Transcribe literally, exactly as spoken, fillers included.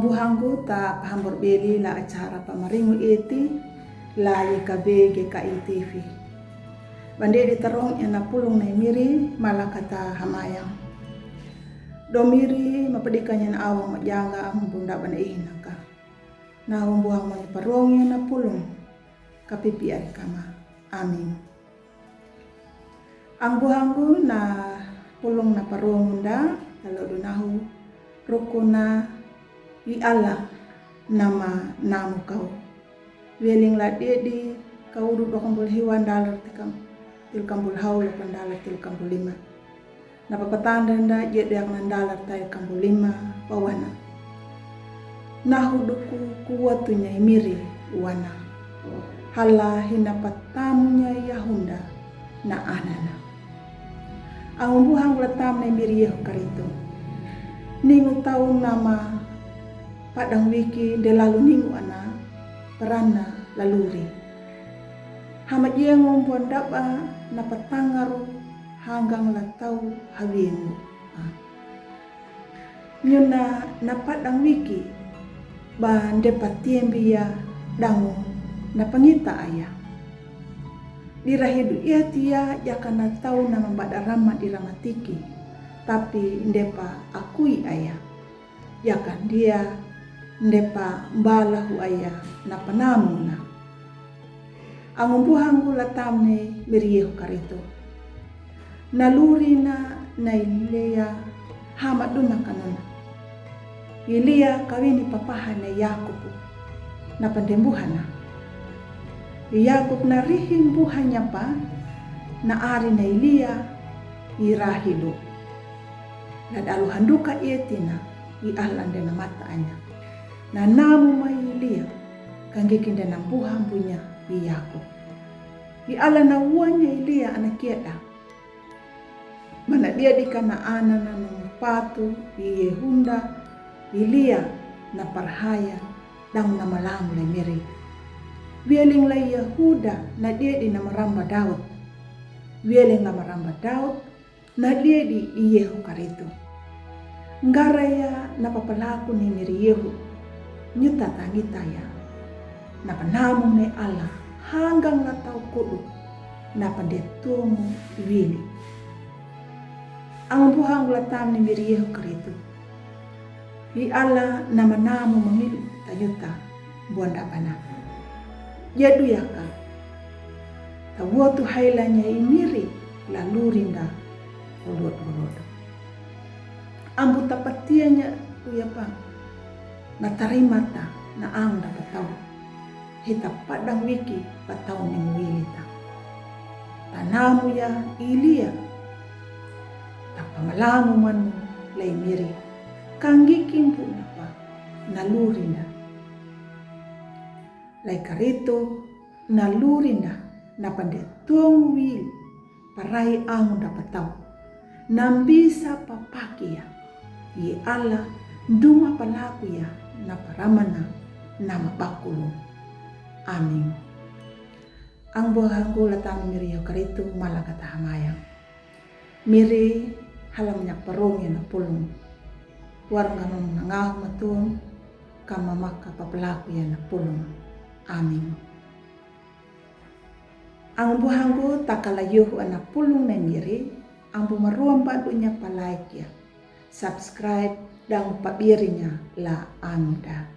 Buhanggu ta pahambor beli la acara pamaringu eti la Y K B G K I T V. Bande di tarong ena pulung nai miri malakata hamayang. Do miri mapedika nyan awang majanga humbunda bana ihinaka. Na humbuhang mani parong ena pulung kapipi ari kama. Amin. Ang buhanggu na pulung na parong unda, talo dunahu, rukuna, i Allah nama namu kau. Wieling la dedi kau du dua kambul hiwa dalar tikam, til kambul hau lapan dalar til kambul lima. Na papatanda nda jet yak na dalar tai kambul lima pawana. Nahu duku kuwatu nyai miri wana. Hala hina patamu nyai yahunda na anana. Ang umbuhang latam na miri Yehu Karito. Ningu tau nama padang wiki de lalu ningu ana perana laluri. Hama jengu buan daba na patangaru hanggang la tau hawiengu. Nyuna na padang wiki ba ndepa tiembi ya dangu na pangita aya. Dirahidu ia tia jaka na tau na mambada rama di rama tiki, tapi ndepa akui aya. Jaka dia ndepa balahu aya na panamuna. Ang umbuhanggu latam ne miri Yehu Karito. Na luri na na Ilia hama duna kanuna. Ilia kawini papaha na Yakubu na pandembuhana. Yakub na rihin buhanya pa na ari na Ilia i Rahilu. Na dalu handuka etina i Allah nde na mata anya. Na namu mai Ilia kangiki nde na buha mbunya i Yakub. I Allah na uanya Ilia ana kieda. Mana dia dika na ana na nung patu i Yehunda Ilia na parhaya dang na malamu le miri. Wieling la Yehuda na dia di na maramba Daud. Wieling la maramba Daud na dia di i Yehu Karito. Ngaraya na papalaku ni miri Yehu nyuta tangita ya. Na panamu ne Allah hanggang la tau kudu na pandetumu wili. Ang buhang latam ni miri Yehu Karito. I Allah na manamu mangil tayuta buanda pana. Jadu yaka. Tawotu hailanya i miri la lurinda olot olot. Ambu tapatianya uyapa na tarimata na ang dapatau. Hita padang wiki patau ni muilita. Tanamu ya Ilia. Tapamalamu manu lai miri. Kanggi kimpu napa na lurinda. Lai Karito na lurinda na pandetuang wil parai ang dapatau. Nambisa papakia. I Allah duma palakuya na paramana nama bakulu. Amin. Ang buhanggu latam miri Yehu Karito malakata hamayang. Miri halam nyak parong ya na pulung. Warnga mama na ngau matung kama maka papalaku ya na pulung. Amin. Ang buhanggu takala Yehu ana pulung na miri, ang bu maruam badu nya pa like ya. Subscribe dang pabirinya la ang da.